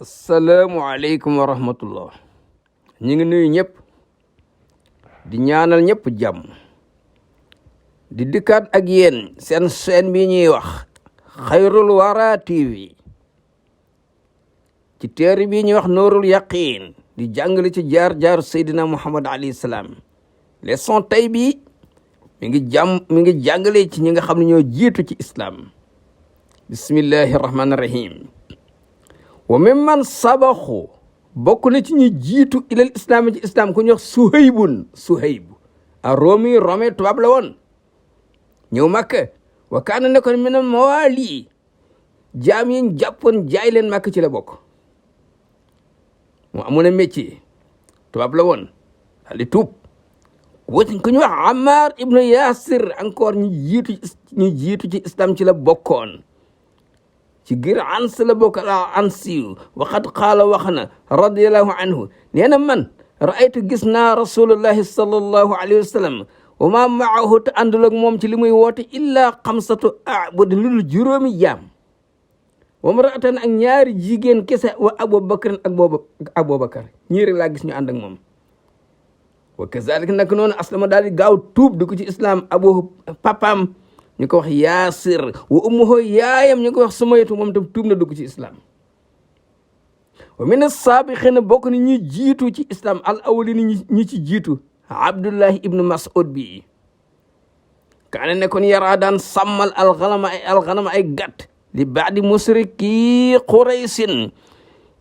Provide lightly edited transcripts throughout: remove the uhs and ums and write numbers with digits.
asalaamualeykum wa rahmatullah. ñu ngi nuyu ñëpp di ñaanal ñëpp jàmm di dikkaat ak yéen seen chaîne bi ñuy wax Xayrul Wara TV ci téere bi ñuy wax Nuurul Yaqiin di jàngale ci jaar Seydina Muhammad alayhi salaam leçon tey bi mi ngi jàngale ci ñi nga xam ne ñoo jiitu ci islam. bismillahi rahmaani rahim. wa mimman sabaxu bokk na ci ñi jiitu ilal islam ci islam ku ñuy wax Suhayb a Rome tubaab la woon ñëw Makka wa kaana nekkoon min mawali jaam yi jàppoon jaay leen Makka ci la bokk. mu amoon métier tubaab la woon daal di tuub wëñ ku ñuy wax Ammar ibnu Yasir encore ñi jiitu ci islam ci la bokkoon. ci gir ans la bokk la ansiyu waxat qaala wax na radiallahu anhu nee na man raaytu gis naa rasulullahi sallallahu alayhi wa sallam wa ma maahu te àndul ak moom ci li muy woote illa xamsatu abud lul juróomi jaam wa mraatan ak ñaari jigéen kese wa abubakar ak abubakar ñiiri laa gis ñu ànd ak moom wa kazalik nag noonu aslama daal di gaaw tuub di ko ci islam papam ñu ko wax Yaasir wa ummuhu yaayam ñu ko wax Sumaytu moom tam tuub na dugg ci islam. wa min as-saabiqiina bokk ni ñi jiitu ci islam al awwaliin ñi ci jiitu Abdullahi ibnu Mas'ud bi kaane nekkoon yaraa daan sàmmal alxanama ay gàtt li baadi musriki Quraysin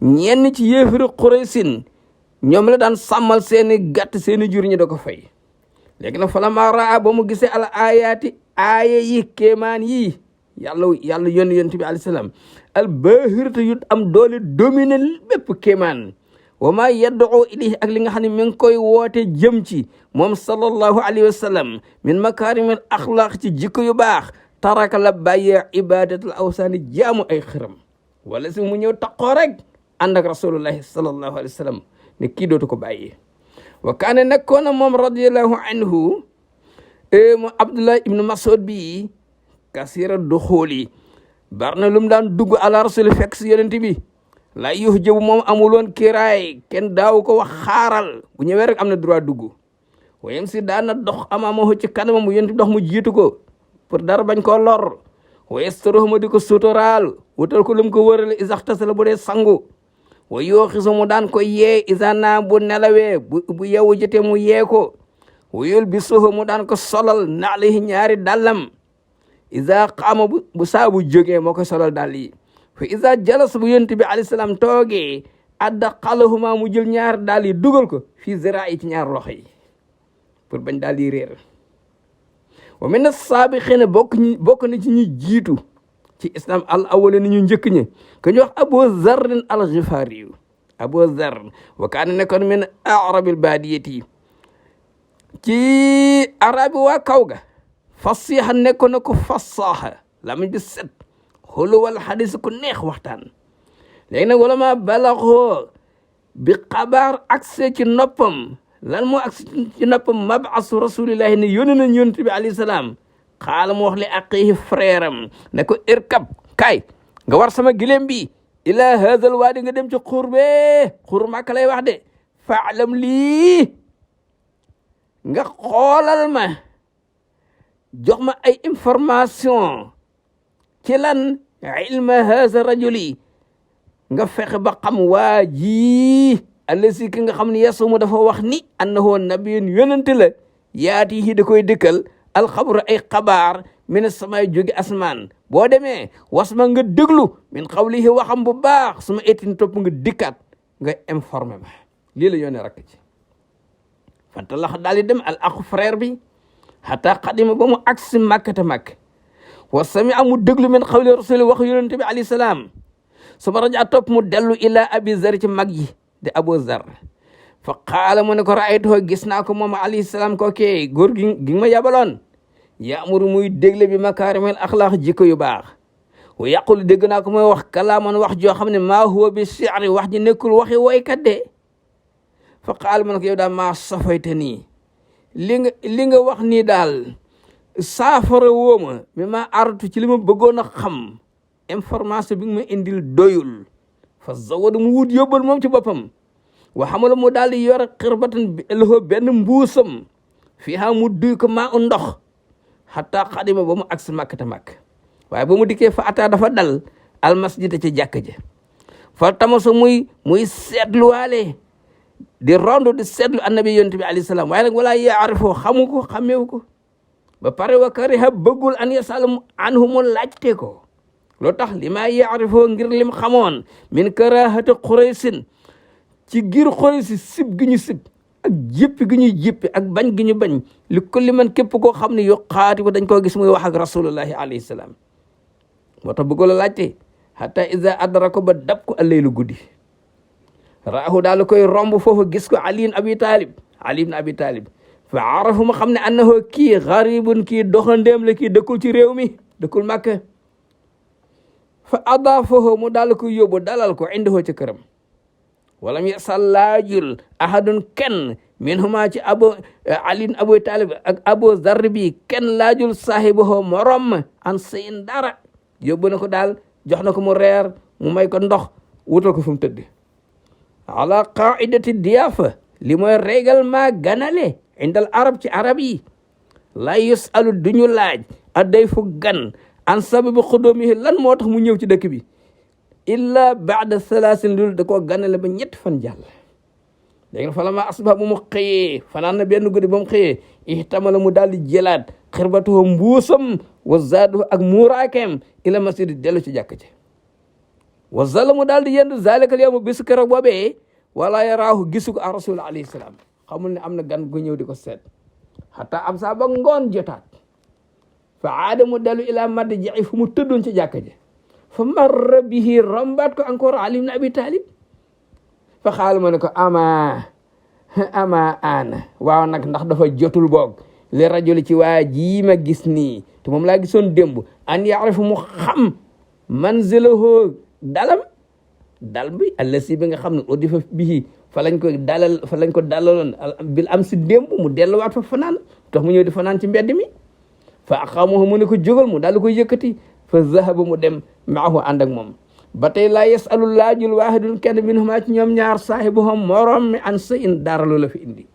ñenn ci yéefari Quraysin ñoom la daan sàmmal seeni gàtt seeni jur ñi da ko fay. léegi nag falammaa raa ba mu gisee al ayaati aaya yi kéemaan yi yàlla yonent bi alayhi salaam al baahirata yu am doole dominer bépp kéemaan wa maa yad'u ilayhi ak li nga xam ne mi ngi koy woote jëm ci moom sallallahu alayhi wa sallam min makaarimil axlaaq ci jikko yu baax taraka la bàyyee ibadatul awsaani jaamu ay xiram wala si mu ñëw taqoo rek ànd ak rasulullahi sallallahu alayhi wa sallam ne kii dootu ko bàyyee. wa kaane nekkoona moom radiallahu anhu mu Abdullah ibnu Mas'ud bi kasira duxuuli bar na lu mu daan dugg ala rasul fekk si yonent bi la yuux jëbu moom amuloon kiraay kenn daaw ko wax xaaral bu ñëwee rek am na droit dugg wayem si daana dox amaamahu ci kanamam mu yonent bi dox mu jiitu ko pour dara bañ koo lor waye storox ma di ko sutoraal wutal ko lu mu ko wërale isaxtasala bu dee sangu wa yooxisu mu daan ko yee isana bu nelawee bu yewu jotee mu yee ko wuyul bi suufu mu daan ko solal naalihi ñaari dàllam isa qaama bu saabu jógee moo ko solal dàll yi fa isa jalas bu yonent bi alayhi salaam toogee adda xalahuma mu jël ñaari dàll yi dugal ko fii zira yi ci ñaari loxo yi pour bañ dàll yi réer. wa min as-saabiqiina bokk na ci ñi jiitu ci islam al awwal ni ñu njëkk ñi ka ñu wax Abu Zarr al-Ghifari Abu Zarr wa kaana nekkoon min a'rabil baadiyati ci arabi waa kaw ga fasiha nekkoon na ko fasaha lamiñ bi set xulu wal xadis ku neex waxtaan. léegi nag wala ma balaxoo bi xabaar accès ci noppam lan moo accès ci noppam mabasu rasulillahi ne yónni nañ yonent bi alayhi salaam xaala mu wax li aqihi frère am ne ko irkab kaay nga war sama gileem bi ila hadal waadi nga dem ci xur bee xur Makka lay wax de faalam lii nga xoolal ma jox ma ay information ci lan ilma haza rajuli nga fexe ba xam waa ji allasi ki nga xam ne yasumu dafa wax ni annahu nabiyun yonente la yaati yi da koy dëkkal alxabru ay xabaar min samay jóge asmaan boo demee wasma nga déglu min xawlihi waxam bu baax suma etin topp nga dikkaat nga informé ma lii la yónnee rakk ci fantalax daal di dem al axu frère bi xataa xadima ba mu agsi màkkata màkk wa sami amu déglu min xawli rasuli wax yonente bi alayhi salaam suma raja topp mu dellu ila abi zar ci mag yi de Abu Zar fa qaala mu ne ko raaytuhu gis naa ko moom alayhi salaam ko kee góor gi ma yabaloon yaamuru muy dégle bi makaarimil axlaaq jikko yu baax wa yaqulu dégg naa ko mooy wax kalaaman wax joo xam ne maa huwa bi shi'ri wax ji nekkul waxi woykat de fa qaala mu ne ko yow daal maa safayta nii li nga wax nii daal saafara wooma mi ma artu ci li ma bëggoon a xam information bi nga ma indil doyul fa zawada mu wut yóbbal moom ci boppam wa xamala mu daal di yor xirbatan lahu benn mbuusam fii ha mu duy ko maa ndox xataa xadima ba mu agsi Makka te Makka waaye ba mu dikkee fa ataa dafa dal almasjida ci jàkka ja fa tamaso muy seetluwaale di rondo di seetlu annabi yonent bi alayhi salaam waaye nag walaa yaarifoo xamu ko xameewu ko ba pare wa kariha bëggul an yasalam anhu mu laajte ko loo tax li maa yaarifoo ngir lim xamoon min karahati Quraysin ci giir Quraysi sib gi ñu sib ak jéppi gi ñuy jéppi ak bañ gi ñu bañ li kulli man képp koo xam ne yu xaati ko dañ koo gis muy wax ak rasulullahi alayhi salaam moo tax bëggul a laajte hatta iza adrako ba dab ko allaylu guddi raahu daal koy romb foofu gis ko Ali ibn Abi Talib fa arafu ma xam ne annahu kii garibun kii doxandéem la kii dëkkul ci réew mi dëkkul Makka fa adaafahu mu daal koy yóbbu dalal ko indahu ci këram walam yasal laajul ahadun kenn min huma ci Ali ibn Abi Talib ak Abu Zarr bi kenn laajul saahibahu morom an sayin dara yóbbu na ko daal jox na ko mu reer mu may ko ndox wutal ko fu mu tëdd ala qaidati diyafa li mooy règlement ganale indal arab ci arab yi la yusalu duñu laaj adday fu gan an sababi xudumihi lan moo tax mu ñëw ci dëkk bi illa baada salaasin lul da koo ganale ba ñetti fan jàll léegi fa la ma asbax bu mu xëyee fanaan na benn guddi ba mu xëyee ihtamala mu daal di jëlaat xirbatuhu mbuusam wa zaadu ak muuraakeem ila masjid dellu ci jàkk ci wa zala mu daal di yendu zalikal yawm bisu keroog boobee wala yaraahu gisu ko a rasul alayhi salaam xamul ne am na gan gu ñëw di ko seet xataa am saa ba ngoon jotaat fa aada mu dellu ila maddi jaxi fu mu tëddoon ci jàkka ji fa marra bihi rombaat ko encore Ali ibn Abi Talib fa xaal ma ne ko ama ana waaw nag ndax dafa jotul boog li rajuli ci waa jii ma gis nii te moom laa gisoon démb an yaarifu mu xam manzilahu dal bi allasi bi nga xam ne au difa bii fa lañ ko dalaloon bil am si démb mu delluwaat fa fanaan tax mu ñëw di fanaan ci mbedd mi fa aqaamahu mu ne ko jógal mu daal di koy yëkkati fa zahaba mu dem maahu ànd ak moom ba tey laa yasalu laajul waahidun kenn minhuma ci ñoom ñaar saahibuhum morom mi an sa in dara lu la fi indi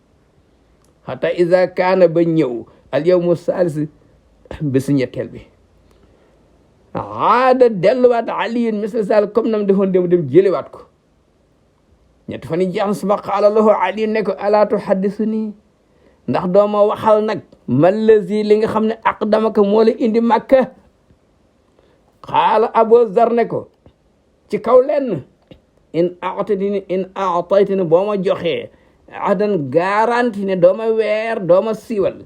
hatta iza kaana ba ñëw al yawmu saalis bésu ñetteel bi aada delluwaat aliyin misla sal comme nam defoon dem jëliwaat ko ñetti fan yi jeex na suma qaala lahu ali ne ko alaa tuhaddisuni ndax dooma waxal nag mallazi li nga xam ne aqdamaka moo la indi Makka qaala Abu Zar ne ko ci kaw lenn in aataytini boo ma joxee ahdan garanti ne dooma weer dooma siiwal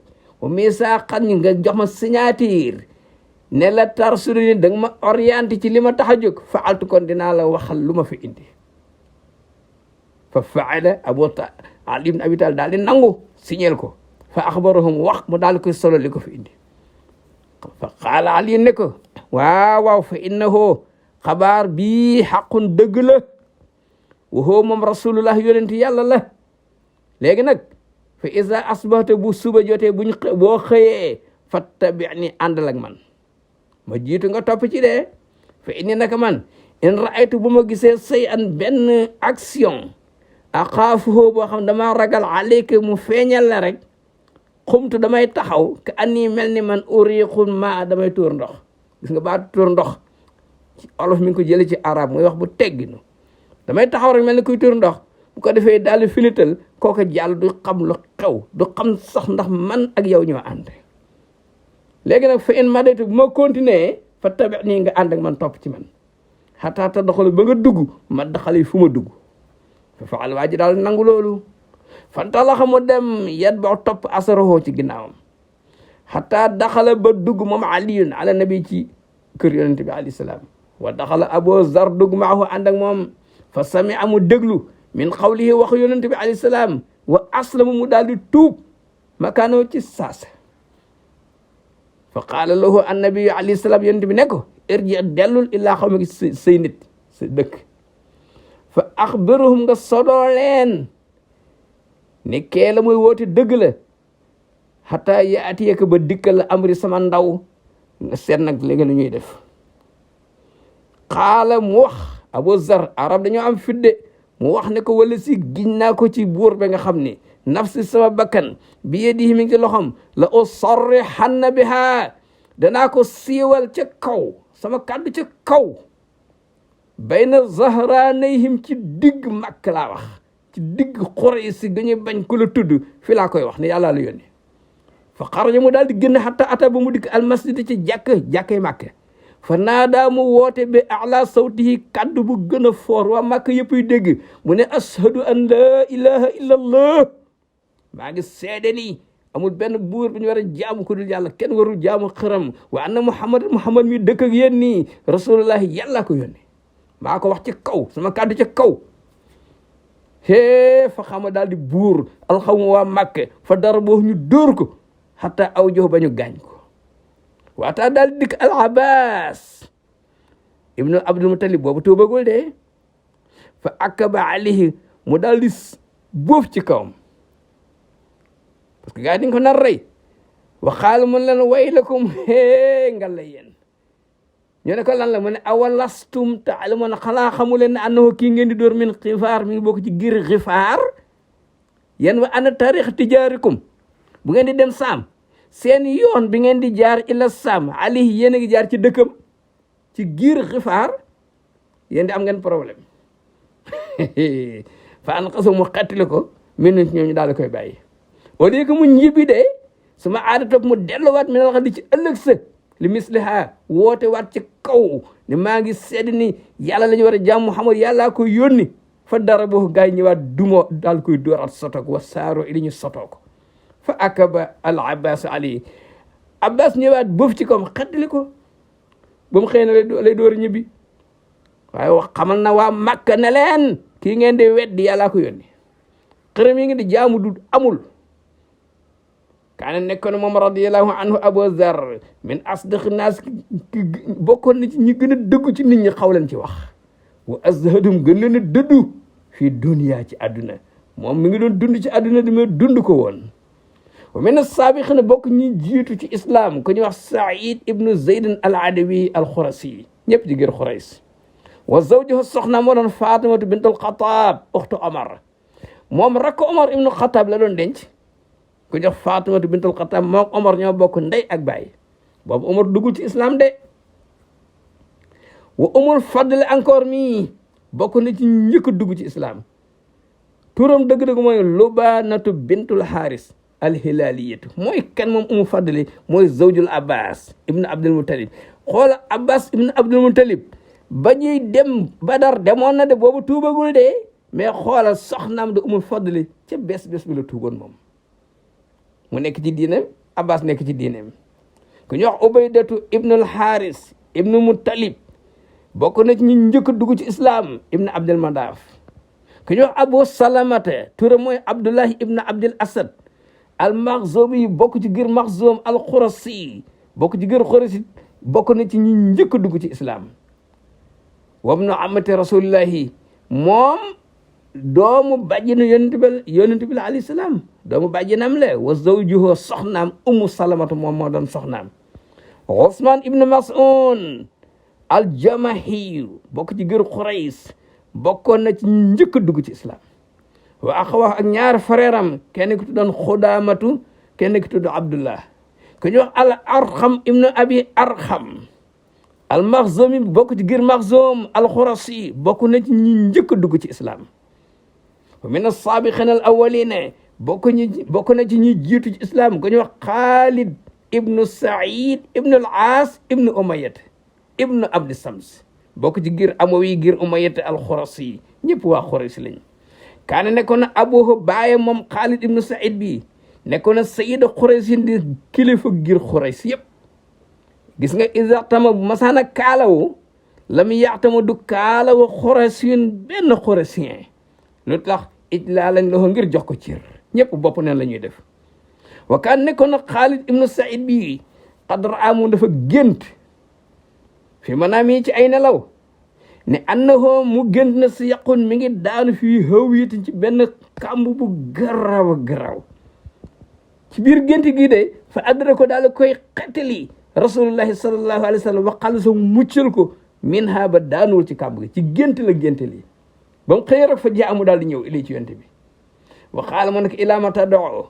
wa misaaqan nga jox ma signature ne la tarsulu ni da nga ma orienté ci li ma tax a jóg faaltu kon dinaa la waxal lu ma fi indi fa faala Ali ibn Abi Talib daal di nangu signeel ko fa axbarahum wax mu daal koy solo li ko fi indi fa qaala Ali ne ko waaw fa innahu xabaar bii xaqun dëgg la waxoo moom rasulullah yonenti yàlla la léegi nag fa iza asbahta bu suba jotee boo xëyee fattabi'ni àndal ak man ma jiitu nga topp ci dee fa inni naka man in raaytu bu ma gisee say an benn action axaafuhu boo xam dama ragal alayka mu feeñal la rek xumtu damay taxaw ka anni mel ni man uriqul ma damay tuur ndox gis nga baatu tuur ndox ci olof mi ngi ko jëlee ci arab muy wax bu tegginu damay taxaw rek mel ni kuy tuur ndox bu ko defee daal di finital kooku jàll du xam lu xew du xam sax ndax man ak yow ñoo ànd léegi nag fa in madaytu bu ma continuer fa tabi nii nga ànd ak man topp ci man xataa ta doxalu ba nga dugg ma daxale fu ma dugg fa faal waa ji daal nangu loolu fantalaxa mu dem yat ba topp asaraho ci ginnaawam xataa daxala ba dugg moom aliyun ala nabi ci kër yonente bi alayhi salaam wa daxala Abu Zar dugg maahu ànd ak moom fa sami amu déglu min xawlihi waxu yonente bi alayhi salaam wa aslama mu daal di tuub makaanoo ci saasa fa qaala lahu annabi alayhi salaam yonente bi ne ko irji dellul illaa xaw ma gi say nit sa dëkk fa axbiruhum nga sodoo leen ne kee la muy woote dëgg la xataa yaatiyaka ba dikkal la amri sama ndaw nga seet nag léegi lu ñuy def xaala mu wax Abu Zar arab dañoo am fidde mu wax ne ko wala si giñ naa ko ci buur ba nga xam ni nafsi sama bakkan bi yadihi mi ngi ci loxom la usarrihanna biha danaa ko siiwal ca kaw sama kàddu ca kaw bayna zahranayhim ci digg Makka laa wax ci digg Quraysh dañuy bañ ku la tudd fi laa koy wax ne yàlla la yónni fa xaraja mu daal di génn xatta ata ba mu dikk almasjid ci jàkkay Makka fa naadaa mu woote bi ala sawtihi kaddu bu gën a foor waa Makka yëpp yu dégg mu ne ashadu an laa ilaha illa allah maa ngi seede ni amul benn buur bu ñu war a jaamu ko dul yàlla kenn warul jaamu xëram wa anna muhammad mi dëkk ak yéen nii rasulullahi yàlla ko yónni maa ko wax ci kaw sama kaddu ca kaw fa xama daal di buur alxamu waa Makka fa dara boo ñu dóor ko xataa aw jox ba ñu gaañ ko waataa daal di dikk al Abbas ibnu Abdul Muttalib boobu tuubagul de fa akaba alayhi mu daal di bóof ci kawam parce que gars yi dañ ko nar rey waxaal mun leen waylakum nga la yéen ñu ne ko lan la mu ne awalastum taalamuuna xalaa xamu leen ne annahu kii ngeen di dóor min xifaar mi ngi bokk ci giir xifaar yéen wa ana taarix tijaarikum bu ngeen di dem saam seen yoon bi ngeen di jaar ila saam alayhi yéen a ngi jaar ci dëkkam ci giir xifaar yéen di am ngeen problème fa an xaso mu xettali ko min nit ñoom ñu daal di koy bàyyi au lieu que mu ñibbi de suma aada toog mu delluwaat mi ne la di ci ëllëg sa li misliha woote waat ci kaw ni maa ngi sedd ni yàlla la ñu war a jàmm Muhammad yàllaa ko yónni fa dara boo gars yi ñëwaat dumo daal koy dooraat sotoog wa saaro ili ñu sotoo ko fa akaba al Abbas ali Abbas ñëwaat boof ci kom xettali ko ba mu xëy na lay door ñibbi waaye wax xamal na waa Makka ne leen kii ngeen di weddi yàllaa ko yónni xërëm yi ngeen di jaamu du amul kaana nekkoon moom radiyallahu anhu Abu Zar min asdaq naas bokkoon na ci ñi gën a dëggu ci nit ñi xaw leen ci wax wa azhadum gën leen a dëddu fii dunya ci àdduna moom mi ngi doon dund ci àdduna di mais dund ko woon wa min as-sabiqina bokk ñi jiitu ci islam ku ñuy wax Saïd ibnu Zayd al-Adawi al-Khurasi ñëpp di gër Khurays wa zawjuhu soxna moo doon Fatimatu bint al-Khattab ukhtu Omar moom rakk Omar ibnu Khattab la doon denc ku jox Fatimatu bintul Xattaab moom Omar ñoo bokk ndey ak baay boobu Omar dugg ci islam de wa Umul Fadl encore mi bokk na ci njëkk dugg ci islam turam dëgg-dëgg mooy Lubaanatu bintul Haris al-Hilaliyatu mooy kan moom Umul Fadl mooy zawjul Abbas ibnu Abdul Muttalib xoola Abbas ibnu Abdul Muttalib ba ñuy dem Badar demoon na de boobu tuubagul de mais xoola soxnaam de Umul Fadl ca bés bi la tuuboon moom mu nekk ci diineem Abbas nekk ci diineem ku ñuy wax Ubaydatu ibnul Haris ibnu Muttalib bokk na ci ñu njëkk dugg ci islam ibnu Abdul Manaf ku ñuy wax Abu Salamata turam mooy Abdullahi ibnu Abdul Asad al Makhzumi bokk ci gër Makhzum al Khurasi bokk ci gër Khurasi bokk na ci ñu njëkk dugg ci islam wabnu amati rasulillahi moom doomu bàjjinu yonent bi alayhi salaam doomu bàjjinam le wa zawjuhu soxnaam Ummu Salamatu moom moo doon soxnaam Usman ibnu Mas'un al-Jamahi bokk ci gër Qurays bokkoon na ci njëkk dugg ci islam wa axawa ak ñaar frère am kenn ki tuddoon Xudaamatu kenn ki tudd Abdullah ku ñu wax al Arxam ibnu Abi Arxam al Maxzumi bokk ci gër Maxzum al Xurasi bokk na ci ñi njëkk dugg ci islam min as-sabiqina al-awwalina bokk na ci ñi jiitu ci islam ku ñu wax Xaalid ibnu Saïd ibnu al-Aas ibnu Umayyad ibnu Abdi Sams bokk ci gir Amawi gir Umayyad al-Xurasi ñëpp waa Xuraysh lañ kaana nekkoon na abuhu baaye moom Xaalid ibnu Saïd bi nekkoon na sayyidu Xuraysh di kilifa gir Xuraysh yëpp gis nga isatama bu masaana kaalawu lam yaxtama du kaalawu Xuraysin benn Xuraysien lu tax ijlaa lañ loxo ngir jox ko cër ñëpp bopp neen la ñuy def wa kaan nekkoon na Xaalid ibnu Saïd bi qad raamu dafa gént fi manaami ci ay nelaw ne annahu mu gént na si yaqun mi ngi daanu fii hawiyatin ci benn kàmb bu garaaw a garaaw ci biir gént gi de fa addara ko daal koy xettali rasulullahi sallallahu alayhi wa sallam waqal sa muccal ko min ha ba daanuwul ci kàbb gi ci gént la gént lii ba mu xëy rek fa jaamu daal di ñëw ilay ci yonte bi wa xaala mu ne ko ilaa ma tad'u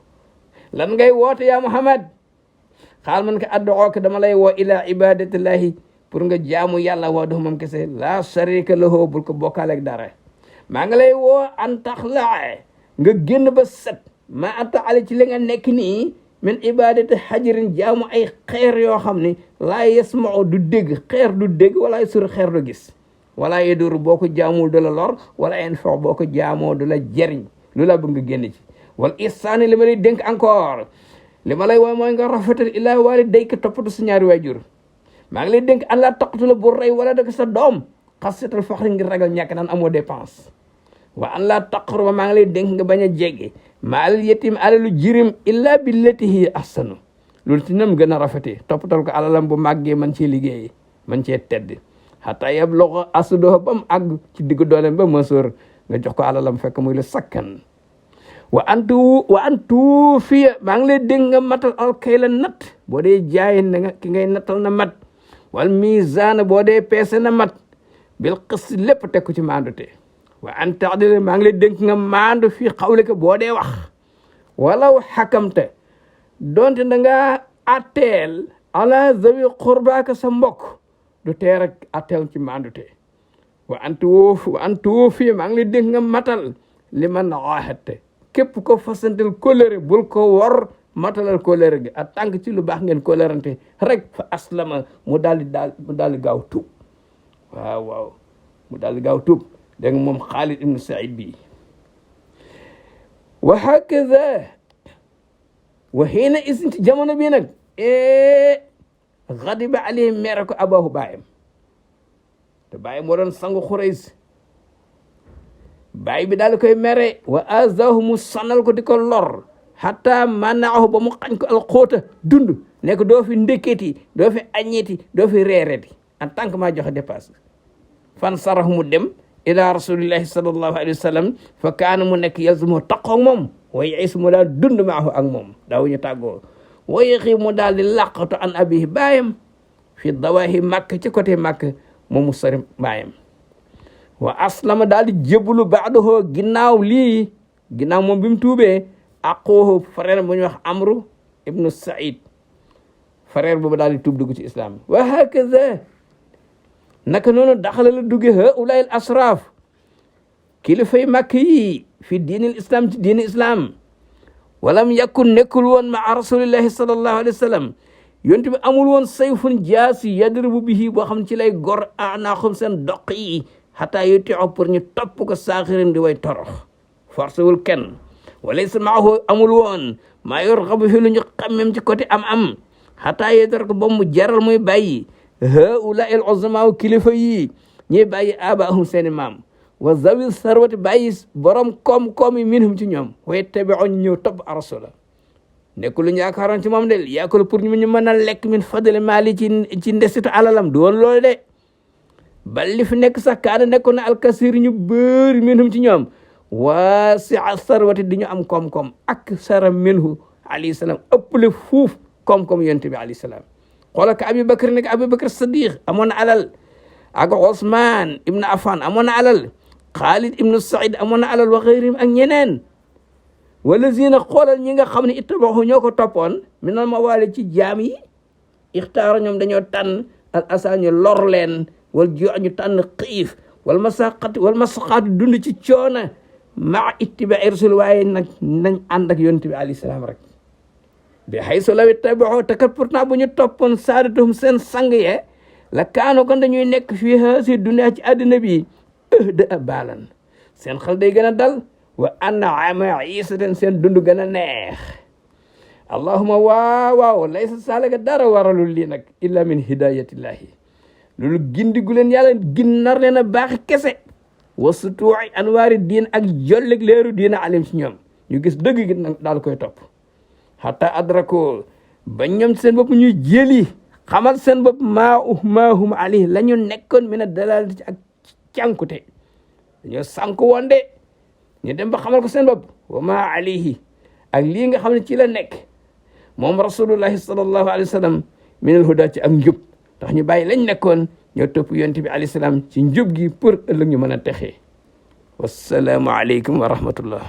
lan ngay woote yaa Muhammad xaal man ko addoo ko dama lay woo ila ibadatillahi pour nga jaamu yàlla woo dox moom kese la sharika lahu bul ko bokkaaleeg dara maa ngi lay woo an taxlaa nga génn ba set ma anta ali ci li nga nekk nii min ibadati xajarin jaamu ay xeer yoo xam ne laa yasmau du dégg xeer du dégg wala sur xeer du gis wala yedur boo ko jaamul du la lor wala yanfa boo ko jaamoo du la jeriñ lu la bëgg nga génn ci wal ihsaani li ma lay dénk encore li ma lay wooy mooy nga rafetal ilaa waalidayka toppatu sa ñaari waajur maa ngi lay dénk an laa taqtula bu rey wala dëkk sa doom xasiyatal faxri ngir ragal ñàkk naan amoo dépense wa an laa taqruba maa ngi lay dénk nga bañ a jege maalal yetim alalu jirim illa billati hiya ahsanu loolu ci nam gën a rafetee toppatal ko alalam bu màggee man cee liggéey man cee tedd xataa yablugha ashuddahu ba mu àgg ci diggu dooleem ba mësoor nga jox ko alalam fekk muy lu sakkan wa antu fiya maa ngi lay dégg nga matal alkayla natt boo dee jaay na nga ki ngay nattal na mat wal mizaan boo dee peese na mat bil qist lépp teg ko ci maandute wa an ta'dila maa ngi lay dégg nga maandu fii xawlika boo dee wax walaw xakamte donte da nga atteel ala zawi qurbaaka sa mbokk du tee rek atteel ci maandute wa antu fiya maa ngi lay dégg nga matal li man ahadte képp ko fasantel kóllëre bul ko wor matalal kóllëre gi ak tànk ci lu baax ngeen kóllërante rek fa aslama mu daal di gaaw tuub waaw mu daal di gaaw tuub dégg nga moom Xaalid ibnu Saïd bi wa hakaza wa xiina isin ci jamono bii nag xadiba alayhi mere ko abahu baayam te baayam moo doon sangu Xurays baay bi daal koy mere wa azahu mu sonal ko di ko lor hatta manaahu ba mu xañ ko alxóota dund ne ko doo fi ndékketi doo fi añeeti doo fi reereti en tant que maa joxe dépasse fan sarax mu dem ila rasulillahi sallallahu alayhi wa sallam fa kaana mu nekk yalzumu taqoog moom way is mu daal dund maahu ak moom daawuñu tàggoo way xi mu daal di làqatu an abihi baayam fi dawahi màkk ci côté màkk moom mu sori baayam wa aslama daal di jébbalu baadahu ginnaaw moom bi mu tuubee aquhu frère bu ñuy wax Amru ibnu Saïd frère boobu daal di tuub dugg ci islam wa hakaza naka noonu daxala la dugge haulaay al asraf kilifay màkk yi fi diinil islam ci diini islam walam yakun nekkul woon maa rasulillahi sallallahu alayhi wa sallam yonte bi amul woon sayfun jaasi yadribu bihi boo xam ci lay gor anaaxum seen doq yi xataa yu tixo pour ñu topp ko saaxirin di way torox forcé wul kenn walaysa maahu amul woon maa yor xabu fi lu ñu xammem ci côté am xataa yedar ko ba mu jaral muy bàyyi haula el uzamaaw kilifa yi ñuy bàyyi abaahum seeni maam wa zawi sarwati bàyyi borom koom-koom yi minhum ci ñoom way tabi'u ñu ñëw topp rasula nekku lu ñu yaakaaroon ci moom de yaakul pour ñu mën a lekk min fadli maali ci ndesitu alalam du woon loolu de bal li fi nekk sax kaana nekkoon na alkasir ñu bëri minhum ci ñoom waasi'a sarwati di ñu am koom-koom ak sara minhu alayhi salaam ëpple fuuf koom-koom yonent bi alayhi salaam xoolal ka Abubakar nekk Abubakar Sadiq amoon na alal ak Ousmane ibn Affan amoon na alal Khalid ibn Saïd amoon na alal wa xayrihim ak ñeneen walazina xoolal ñi nga xam ne ittabahu ñoo ko toppoon minal mawaali ci jaam yi ixtaara ñoom dañoo tànn al asa ñu lor leen wal joo ñu tànn xiif wal masaqaati dund ci coona maa ittibaai rasul waaye nag nañ ànd ak yonent bi alayhi salaam rek bi haysu law ittabahu te kat pourtant bu ñu toppoon saadatuhum seen sang ye la kaano kon dañuy nekk fii haasi dunya ci àddina bi da baalan seen xel day gën a dal wa an'ama isaten seen dund gën a neex allahuma waaw laysa saalaka dara waralul lii nag illa min hidayatillahi loolu gindi gu leen yàlla ginnar leen a baaxi kese wasutuuci anwaari diin ak jolleg leeru diina alim ci ñoom ñu gis dëgg gi nag daal koy topp hatta adrako ba ñoom seen bopp ñuy jëli xamal seen bopp maahum alayhi la ñu nekkoon min a dalalati ak cànkute dañoo sànk woon de ñu dem ba xamal ko seen bopp wa ma alayhi ak lii nga xam ne ci la nekk moom rasulullahi sallallahu alayhi wa sallam min al huda ci ak njub tax ñu bàyyi lañ nekkoon ñoo topp yonent bi alayhi salaam ci njub gi pour ëllëg ñu mën a texee wassalaamu aleykum wa rahmatullah